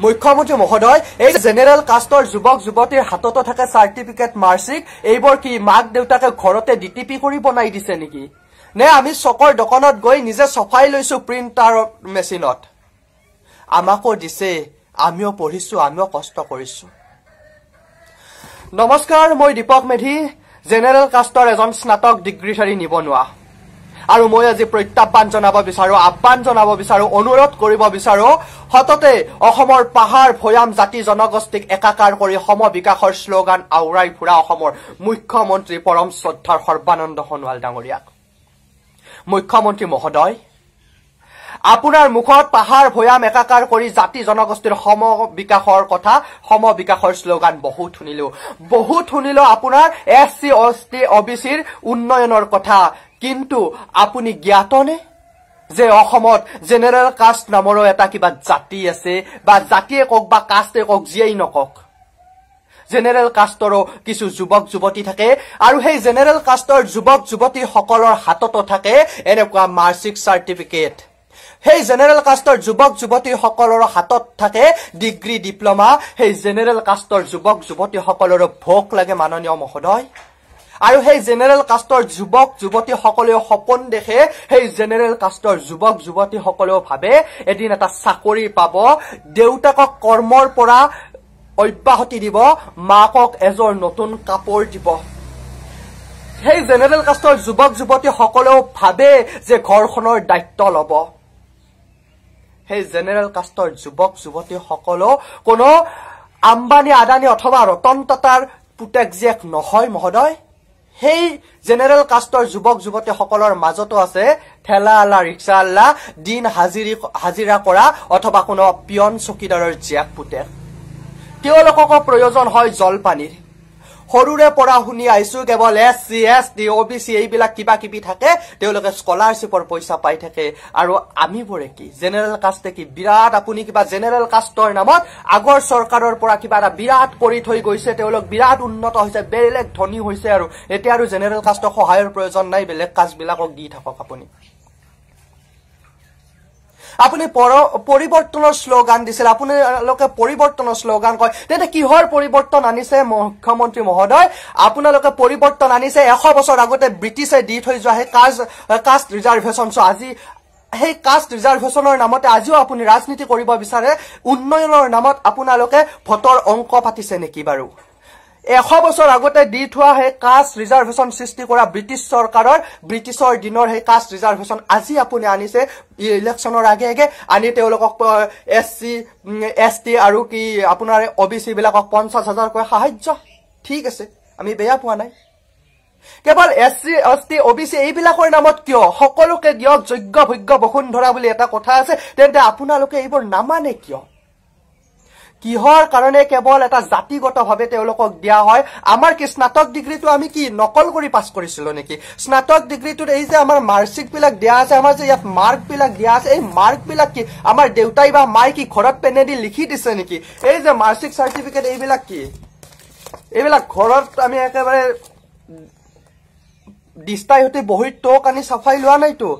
মুখ্যমন্ত্ৰী মহোদয়, এই জেনেৰেল কাষ্টৰ যুৱক যুৱতীৰ হাততো থাকে চাৰ্টিফিকেট, মাৰ্কশ্বিট, এইবোৰ কি মাক দেউতাকে ঘৰতে ডিটিপি কৰি বনাই দিছে নেকি? নে আমি চকৰ দোকানত গৈ নিজে চফাই লৈছো প্ৰিণ্টাৰ মেচিনত? আমাকো দিছে, আমিও পঢ়িছো, আমিও কষ্ট কৰিছো। নমস্কাৰ, মই দীপক মেধি, জেনেৰেল কাষ্টৰ এজন স্নাতক ডিগ্ৰীধাৰী নিবনুৱা, আৰু মই আজি প্ৰত্যাহ্বান জনাব বিচাৰো, আহ্বান জনাব বিচাৰো, অনুৰোধ কৰিব বিচাৰো, সততে অসমৰ পাহাৰ ভৈয়াম জাতি জনগোষ্ঠীক একাকাৰ কৰি সম বিকাশৰ শ্লোগান আওৰাই ফুৰা অসমৰ মুখ্যমন্ত্ৰী পৰম শ্ৰদ্ধাৰ সৰ্বানন্দ সোণোৱাল ডাঙৰীয়াক। মুখ্যমন্ত্ৰী মহোদয়, আপোনাৰ মুখত পাহাৰ ভৈয়াম একাকাৰ কৰি জাতি জনগোষ্ঠীৰ সম বিকাশৰ কথা, সম বিকাশৰ শ্লোগান বহুত শুনিলো, বহুত শুনিলো আপোনাৰ এছ চি, এছ টি, অ বি চিৰ উন্নয়নৰ কথা। কিন্তু আপুনি জ্ঞাতনে যে অসমত জেনেৰেল কাষ্ট নামৰো এটা কিবা জাতি আছে, বা জাতিয়ে কওক বা কাষ্টে কওক, যিয়েই নকওক, জেনেৰেল কাষ্টৰো কিছু যুৱক যুৱতী থাকে, আৰু সেই জেনেৰেল কাষ্টৰ যুৱক যুৱতীসকলৰ হাততো থাকে এনেকুৱা মাৰ্কশ্বিট, চাৰ্টিফিকেট। সেই জেনেৰেল কাষ্টৰ যুৱক যুৱতীসকলৰ হাতত থাকে ডিগ্ৰী, ডিপ্ল'মা। সেই জেনেৰেল কাষ্টৰ যুৱক যুৱতীসকলৰো ভোক লাগে মাননীয় মহোদয়, আৰু সেই জেনেৰেল কাষ্টৰ যুৱক যুৱতীসকলেও সপোন দেখে, সেই জেনেৰেল কাষ্টৰ যুৱক যুৱতীসকলেও ভাবে এদিন এটা চাকৰি পাব, দেউতাকক কৰ্মৰ পৰা অব্যাহতি দিব, মাকক এযোৰ নতুন কাপোৰ দিব। সেই জেনেৰেল কাষ্টৰ যুৱক যুৱতীসকলেও ভাবে যে ঘৰখনৰ দায়িত্ব ল'ব। সেই জেনেৰেল কাষ্টৰ যুৱক যুৱতীসকলেও কোনো আম্বানী, আদানী অথবা ৰতন টাটাৰ পুতেক জীয়েক নহয় মহোদয়। সেই জেনেৰেল কাষ্টৰ যুৱক যুৱতীসকলৰ মাজতো আছে ঠেলা আলা, ৰিক্সা আল্লা, দিন হাজিৰা কৰা অথবা কোনো পিয়ন চকীদাৰৰ জীয়াক পুতেক। তেওঁলোককো প্ৰয়োজন হয় জলপানীৰ। সৰুৰে পৰা শুনি আহিছো কেৱল এছ চি, এছ টি, অ' বি চি এইবিলাক কিবা কিবি থাকে, তেওঁলোকে স্কলাৰশ্বিপৰ পইচা পাই থাকে, আৰু আমিবোৰে কি? জেনেৰেল কাষ্টে কি বিৰাট, আপুনি কিবা জেনেৰেল কাষ্টৰ নামত আগৰ চৰকাৰৰ পৰা কিবা এটা বিৰাট কৰি থৈ গৈছে, তেওঁলোক বিৰাট উন্নত হৈছে, বেলেগ ধনী হৈছে, আৰু এতিয়া আৰু জেনেৰেল কাষ্টক সহায়ৰ প্ৰয়োজন নাই, বেলেগ কাষ্টবিলাকক দি থাকক। আপুনি পৰিৱৰ্তনৰ শ্লোগান দিছিল, আপোনালোকে পৰিৱৰ্তনৰ শ্লোগান কয়, তেন্তে কিহৰ পৰিৱৰ্তন আনিছে মুখ্যমন্ত্ৰী মহোদয়? আপোনালোকে পৰিৱৰ্তন আনিছে 100 বছৰ আগতে ব্ৰিটিছে দি থৈ যোৱা সেই কাষ্ট ৰিজাৰ্ভেশ্যন। আজি সেই কাষ্ট ৰিজাৰ্ভেশ্যনৰ নামতে আজিও আপুনি ৰাজনীতি কৰিব বিচাৰে। উন্নয়নৰ নামত আপোনালোকে ভোটৰ অংক পাতিছে নেকি বাৰু? 100 বছৰ আগতে দি থোৱা সেই কাষ্ট ৰিজাৰ্ভেশ্যন সৃষ্টি কৰা ব্ৰিটিছ চৰকাৰৰ, ব্ৰিটিছৰ দিনৰ সেই কাষ্ট ৰিজাৰ্ভেশ্যন আজি আপুনি আনিছে ইলেকশ্যনৰ আগে আগে, আনি তেওঁলোকক এছ চি, এছ টি আৰু কি আপোনাৰ অ' বি চি বিলাকক 50 হাজাৰকৈ সাহায্য। ঠিক আছে, আমি বেয়া পোৱা নাই। কেৱল এছ চি, এছ টি, অ' বি চি এইবিলাকৰ নামত কিয়? সকলোকে দিয়ক। যোগ্য ভোগ্য বসুন্ধৰা বুলি এটা কথা আছে। তেন্তে আপোনালোকে এইবোৰ নামানে কিয়? কিহৰ কাৰণে কেৱল এটা জাতিগতভাৱে তেওঁলোকক দিয়া হয়? আমাৰ কি স্নাতক ডিগ্ৰীটো আমি কি নকল কৰি পাছ কৰিছিলো নেকি? স্নাতক ডিগ্ৰীটোত এই যে আমাৰ মাৰ্কশ্বিট বিলাক দিয়া আছে, আমাৰ যে ইয়াত মাৰ্ক বিলাক দিয়া আছে, এই মাৰ্ক বিলাক কি আমাৰ দেউতাই বা মাই কি ঘৰত পেনেদি লিখি দিছে নেকি? এই যে মাৰ্কশ্বিট, চাৰ্টিফিকেট, এইবিলাক কি? এইবিলাক ঘৰত আমি একেবাৰে দিস্তাই সৈতে বহীত টোক আনি চাফাই লোৱা নাইতো।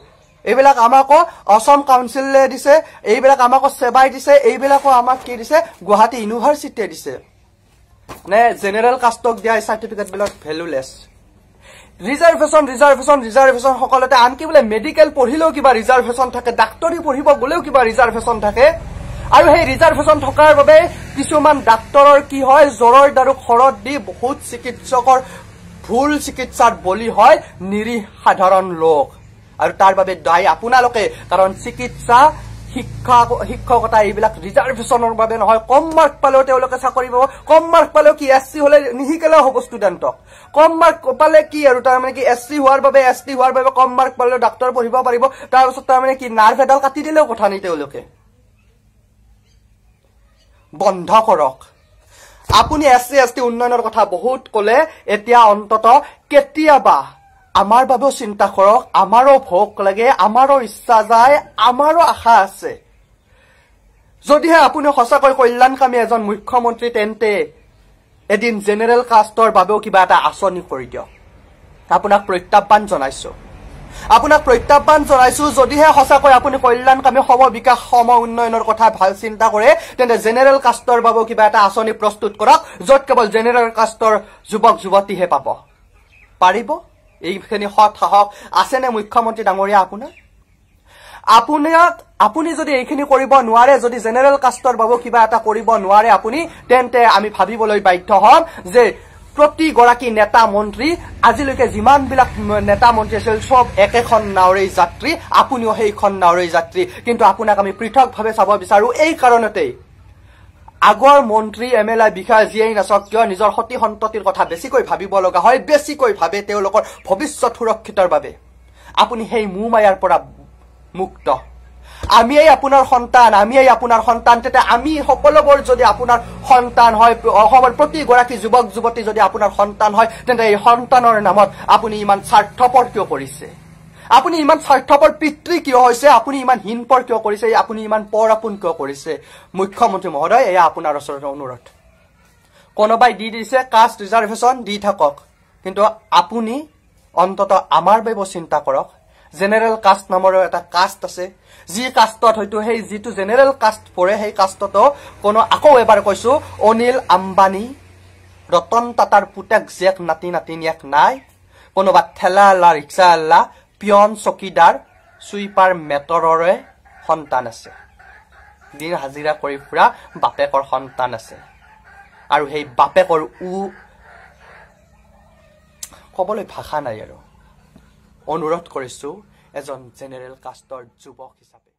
এইবিলাক আমাকো অসম কাউন্সিলে দিছে, এইবিলাক আমাকো চেবাই দিছে, এইবিলাকো আমাক কি দিছে? গুৱাহাটী ইউনিভাৰ্চিটিয়ে দিছে। নে জেনেৰেল কাষ্টক দিয়া এই চাৰ্টিফিকেট বিলাক ভেলুলেছ? ৰিজাৰ্ভেশ্যন, ৰিজাৰ্ভেশ্যন, ৰিজাৰ্ভেশ্যন সকলোতে। আনকি বোলে মেডিকেল পঢ়িলেও কিবা ৰিজাৰ্ভেশ্যন থাকে, ডাক্তৰী পঢ়িব গ'লেও কিবা ৰিজাৰ্ভেশ্যন থাকে। আৰু সেই ৰিজাৰ্ভেশ্যন থকাৰ বাবে কিছুমান ডাক্তৰৰ কি হয়, জ্বৰৰ দাৰু খৰত দি বহুত চিকিৎসকৰ ভুল চিকিৎসাৰ বলি হয় নিৰীহ সাধাৰণ লোক, আৰু তাৰ বাবে দায়ী আপোনালোকে। কাৰণ চিকিৎসা শিক্ষা, শিক্ষকতা এইবিলাক ৰিজাৰ্ভেশ্যনৰ বাবে নহয়। কম মাৰ্ক পালেও তেওঁলোকে চাকৰি পাব। কম মাৰ্ক পালেও কি এছ চি হলে নিশিকালেও হ'ব ষ্টুডেণ্টক? কম মাৰ্ক পালে কি আৰু তাৰমানে কি এছ চি হোৱাৰ বাবে, এছ টি হোৱাৰ বাবে কম মাৰ্ক পালেও ডাক্তৰ পঢ়িব পাৰিব? তাৰপিছত তাৰমানে কি নাৰ্ভ এডাল কাটি দিলেও কথা নাই তেওঁলোকে? বন্ধ কৰক। আপুনি এছ চি, এছ টি উন্নয়নৰ কথা বহুত কলে, এতিয়া অন্তত কেতিয়াবা আমাৰ বাবেও চিন্তা কৰক। আমাৰো ভোক লাগে, আমাৰো ইচ্ছা যায়, আমাৰো আশা আছে। যদিহে আপুনি সঁচাকৈ কল্যাণকামী এজন মুখ্যমন্ত্ৰী, তেন্তে এদিন জেনেৰেল কাষ্টৰ বাবেও কিবা এটা আঁচনি কৰি দিয়ক। আপোনাক প্ৰত্যাহ্বান জনাইছো। আপোনাক প্ৰত্যাহ্বান জনাইছো, যদিহে সঁচাকৈ আপুনি কল্যাণকামী সম বিকাশ সম উন্নয়নৰ কথা ভাল চিন্তা কৰে, তেন্তে জেনেৰেল কাষ্টৰ বাবেও কিবা এটা আঁচনি প্ৰস্তুত কৰক, য'ত কেৱল জেনেৰেল কাষ্টৰ যুৱক যুৱতীহে পাব পাৰিব। এইখিনি সৎ সাহস আছেনে মুখ্যমন্ত্ৰী ডাঙৰীয়া আপোনাৰ? আপুনি যদি এইখিনি কৰিব নোৱাৰে, যদি জেনেৰেল কাষ্টৰ বাবেও কিবা এটা কৰিব নোৱাৰে আপুনি, তেন্তে আমি ভাবিবলৈ বাধ্য হ'ম যে প্ৰতিগৰাকী নেতা মন্ত্ৰী, আজিলৈকে যিমানবিলাক নেতা মন্ত্ৰী আছিল চব একেখন নাৱৰেই যাত্ৰী, আপুনিও সেইখন নাৱৰেই যাত্ৰী। কিন্তু আপোনাক আমি পৃথকভাৱে চাব বিচাৰো এই কাৰণতেই, আগৰ মন্ত্ৰী এম এল এ বিষয়া যিয়েই নাচাওক কিয়, নিজৰ সতি সন্ততিৰ কথা বেছিকৈ ভাবিব লগা হয়, বেছিকৈ ভাবে তেওঁলোকৰ ভৱিষ্যত সুৰক্ষিতৰ বাবে। আপুনি সেই মোহ মায়াৰ পৰা মুক্ত। আমিয়েই আপোনাৰ সন্তান, আমিয়েই আপোনাৰ সন্তান। তেতিয়া আমি সকলোবোৰ যদি আপোনাৰ সন্তান হয়, অসমৰ প্ৰতিগৰাকী যুৱক যুৱতী যদি আপোনাৰ সন্তান হয়, তেন্তে এই সন্তানৰ নামত আপুনি ইমান স্বাৰ্থপৰ কিয় কৰিছে? আপুনি ইমান স্বাৰ্থপৰ পিতৃ কিয় হৈছে? আপুনি ইমান হীনপৰ কিয় কৰিছে? আপুনি ইমান পৰ আপোন কিয় কৰিছে? মুখ্যমন্ত্ৰী মহোদয়, এয়া আপোনাৰ ওচৰত অনুৰোধ। কোনোবাই দি দিছে কাষ্ট ৰিজাৰ্ভেশ্যন, দি থাকক, কিন্তু আপুনি অন্তত আমাৰ বাবে চিন্তা কৰক। জেনেৰেল কাষ্ট নামৰো এটা কাষ্ট আছে, যি কাষ্টত হয়তো সেই যিটো জেনেৰেল কাষ্ট পৰে, সেই কাষ্টতো কোনো, আকৌ এবাৰ কৈছো, অনিল আম্বানী, ৰতন টাটাৰ পুতেক জীয়েক নাতি নাতিনীয়েক নাই, কোনোবা ঠেলাৱালা, ৰিক্সাৱালা, পিয়ন, চকীদাৰ, চুইপাৰ, মেটৰৰে সন্তান আছে, দিন হাজিৰা কৰি ফুৰা বাপেকৰ সন্তান আছে। আৰু সেই বাপেকৰ ক'বলৈ ভাষা নাই। আৰু অনুৰোধ কৰিছো এজন জেনেৰেল কাষ্টৰ যুৱক হিচাপে।